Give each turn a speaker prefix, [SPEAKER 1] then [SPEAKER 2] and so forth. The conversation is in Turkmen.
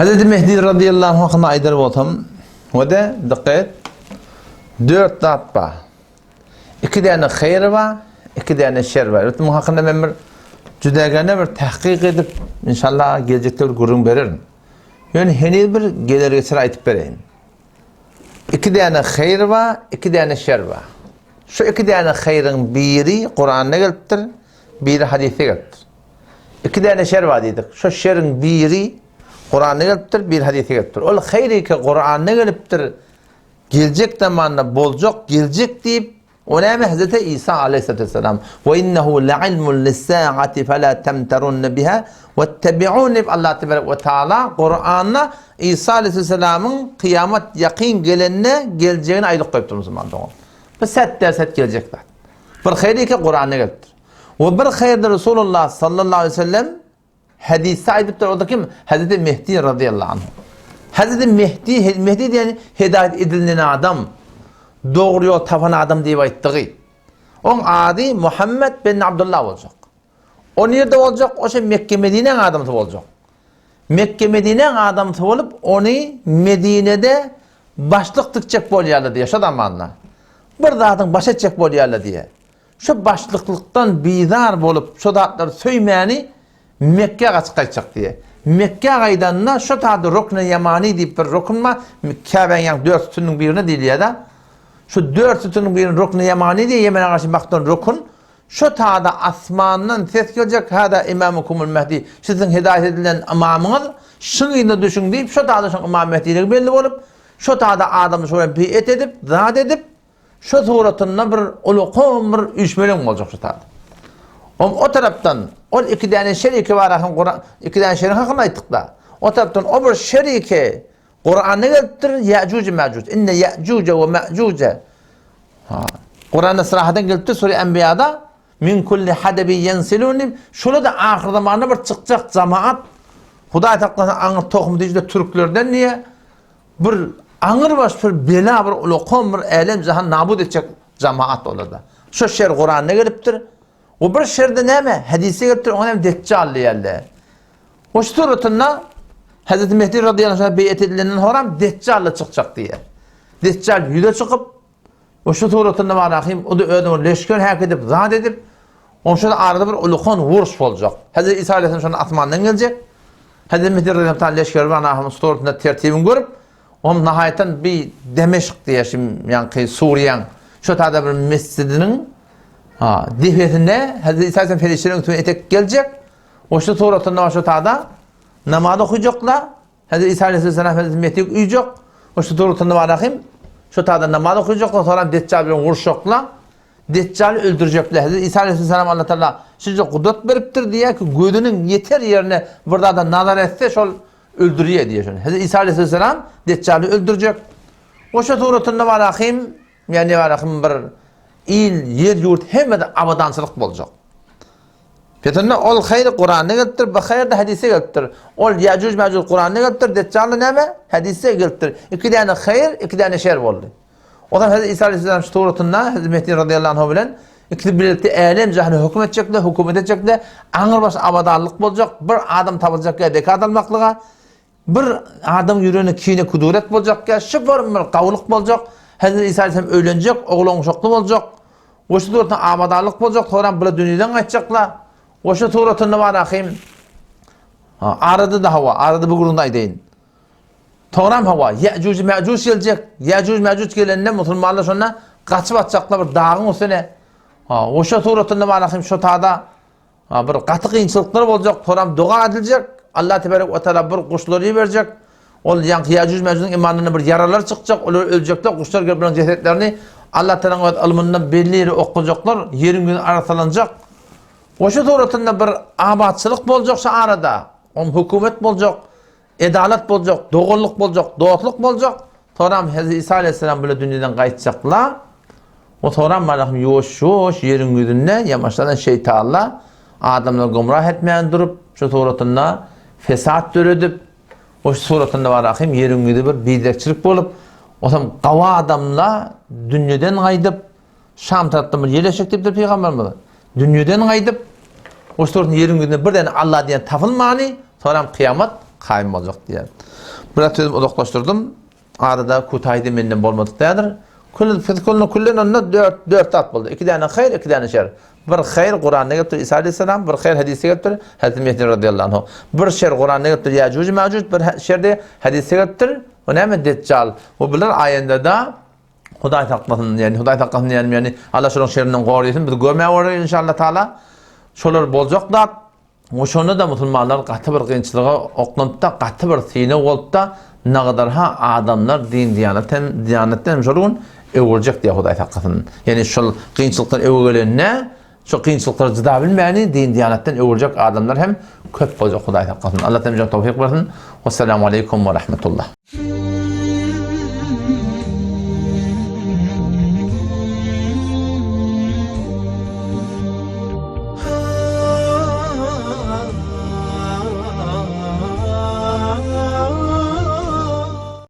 [SPEAKER 1] Hezreti Mehdi radiyallahu anh hakynda aýdar bolsam, we-de dikkat et, dört zat bar. Iki däne haýyr bar, iki däne şer bar. Elbetde muň hakynda men bir jüdägene bir tahkyk edip, inşallah geljekde bir gürrüň bererin. Ýöne heniz bir geler geçer aýdyp bereýin. Iki däne haýyr bar, iki däne şer bar. Şu iki däne haýryň biri Kuranda gelipdir, biri hadysda gelipdir. Iki däne şer bar diýdik. Şu şeriň biri Kuranda gelipdir, biri hadysda gelipdir. Ol haýry ki Kuranda gelipdir, geljek zamanda boljak, geljek diýip, o näme Hazreti Isa aleyhissalatu vesselam. Ve innehu la'ilmun lis-sa'ati fela temterunne biha vettebi'un diýip Allah tebarek ve taala Kuranda Isa aleyhisselamyň kyýamat ýakyn gelende geljegini aýdyp goýupdyr musulman dogan. Bu set derset geljek zat. Bir haýry ki Kuranda gelipdir. We bir haýyrda Resulullah sallallahu aleyhi ve sellem Hadysda aýdypdyr, o-da kim? Hezreti Mehdi razyýallahu anhu. Hezreti Mehdi, Mehdi diýen hidaýat edilinen adam, dogry ýol tapan adam diýip aýtdygy. Oň ady Muhammed bin Abdullah boljak. O nirde boljak? O şe Mekke Medinäň adamsy boljak. Mekke Medinäň adamsy bolup, ony Medinede başlyk dikjek bolýarlar diýýär şo zamanda. Bir zadyň baş etjek bolýarlar diýýär. Şu başlyklykdan bizar bolup, şu zatlary söýmäni Mekgä gaçyp gaýtjak diýýär. Mekgä gaýdanda şo taýda Rukny Ýamani diýip bir rukn bar, Käbäň ýaňky dört sütüniniň birine diýilýär-de. Şu dört sütüniň birini Rukny Ýamani diýýär, Ýemene garşy bakdyran rukn. Şo taýda asmandan ses geljek, Hada imamukumul Mehdi, şu siziň hidaýat edilen ymamyňyz, şuň yzyna düşüň diýip, şo taýda şoň Ymam Mehdiligi belli bolup, şo taýda adamlar şo bilen beýet edip, zat edip, Şu suratynda bir ulukan bir üýşmeleň boljak şu taýda. Om o tarapdan ol iki däne şeriki bar ahyn Kuran iki däne şerik hakynda aýtdyk-da. O tarapdan o bir şeriki Kuranda gelipdir Ýajuj Majuj. Inne Ýajuj we Majuj. Ha. Kuranda syrahadan gelipdir sure Enbiýada min kulli hadabi ýensilun diýip, şola da ahyr zamanda bir çykjak jamaat Hudaý saklasyn aňyr tohum diýip türklerden diýe Bir aňyrbaş bir bela bir ulakan bir älem jahan nabut etjek jamaat olarda. Şo şer Kuranda gelipdir. O bir şerde näme? Hadisde gelipdir, oňa näme Deçjal diýerler. O şu suratynda Hazreti Mehdi radıyallahu anh beýet edilenden soňra Deçjal çykjak diýer. Deçjal ýüze çykyp O şu suratynda bar ahim, o da özüne leşger häk edip, zat edip, onşa da arada bir ulukan uruş boljak. Hazreti İsa aleyhisselam şonda asmandan geljek. Hazreti Mehdi radıyallahu anh leşgeri bar ahim suratynda tertibini görüp, om nahaýatan bir Demeşk diýe şim ýaňky Suriýaň şo tada bir mesjidiniň ha depesinde Hazreti İsa aleyhisselam perişdeleriň üstüne etek geljek. O şu suratynda şo tada namaz okujaklar. Hezreti İsa aleyhisselam Hezreti Mehdi uýjak. O şu suratynda bar ahim. Şu tada namaz okujaklar, soňra Deçjal bilen uruşjaklar. Deçjaly öldürjekler. Hezreti İsa aleyhisselam Allah Taala şunca gudrat beripdir diýýär ki, gözüniň ýeter ýerine bir zada nazar etse şol öldürýär diýýär şony. Hezreti İsa aleyhisselam Deçjaly öldürjek. O şu suratynda bar ahim, ýani bar ahim bir il, ýer, ýurt hemmede abadançylyk boljak. Pesinde ol haýr Kuranda gelipdir, bu haýr da hadisde gelipdir. Ol Ýajuj Majuj Kuranda gelipdir, Deçjal da näme? Hadisde gelipdir. Iki däne haýr, iki däne şer boldy. O zaman Hazreti İsa aleyhisselam şu suratynda Hazreti Mehdi radıyallahu anh bilen ikisi birlikde älem jahany höküm etjekler, hökümet etjekler, aňyrbaş abadanlyk boljak, bir adam tapyljak ýa zekat almaklyga, Bir adam ýüregine kine kuduret boljak ýa şu bir bir gawulyk boljak, Hezreti Isa aleyhisselam öýlenjek, oglan-uşakly boljak. We şu suratynda abadanlyk boljak, soňra bular dünýeden gaýtjaklar. We şu suratynda bar ahim. Ha, arada da hawa, arada bu gürrüňde aýdaýyn. Soňram hawa, Ýäjuj Mäjuj geljek. Ýäjuj Mäjuj gelende musulmanlar şonda gaçyp atjaklar bir dagyň üstüne. Ha, we şu suratynda bar ahim şu tada Bir gaty kynçylyklar boljak, soram doga ediljek, Allah tebarek we taala bir guşlary iberjek. Ol ýaňky Ýajuj Mäjujiň imanyndan bir ýaralar çykjak, olar öljekler, guşlar gelip olaryň jesetlerini Allah taalaň öz ylmynda belli ýere oklajaklar, ýeriň ýüzi arassalanjak. Goşa suratynda bir abatçylyk boljak şu arada. Om hökümet boljak. Edalat boljak, doganlyk boljak, dostluk boljak. Soram Hezreti İsa aleyhisselam bile dünýeden gaýtjakla. O soram malahym ýuwaş-ýuwaş ýeriň ýüzünde ýamaşlanan şeýtanla adamlary gümrah etmän durup, şu suratynda fesat döredip, o şu suratynda barahym ýeriň ýüzi bir biderkçilik bolup, osam gawy adamla dünýeden gaýdyp, Şam tarapdan bir ýel eşek diýipdir pygamberimiz. Dünýeden gaýdyp, o suratynda ýeriň ýüzünde bir däne Allah diýen tapylmany, soram kyýamat. Kaýym boljak diýýär. Biraz sözümi uzaklaşdyrdym. Arada kütaýda menden bolmadyk däldir. Kül külün küllen onda dört dört zat boldy. Iki däne haýyr, iki däne şer. Bir haýyr Kuranda gelipdir Isa aleyhisselam, bir haýyr hadisde gelipdir Hazreti Mehdi radıyallahu anh. Bir şer Kuranda gelipdir Ýajuj Majuj, bir şer de hadisde gelipdir. O näme Deccal. Bu bular aýanda da Hudaý saklasyn, ýani Hudaý saklasyn diýenim, ýani Allah şolaryň şerinden gorasyn. Biz görmäge bolar inşallah taala. Şolar boljak zat. We şonda-da musulmanlar gaty bir kynçylyga oklanypda, gaty bir synag bolupda, nagadarha adamlar din-diýanat hem, diýanatdan hem şol gün öwürjek diýýär Hudaý saklasyn. Ýagny şol kynçylykdan öwe gelende, şo kynçylyklara jyda bilmäni din-diýanatdan öwürjek adamlar hem köp boljak Hudaý saklasyn. Allah hemmämize towfyk bersin. Wessalamu aleýkum we rahmetullah.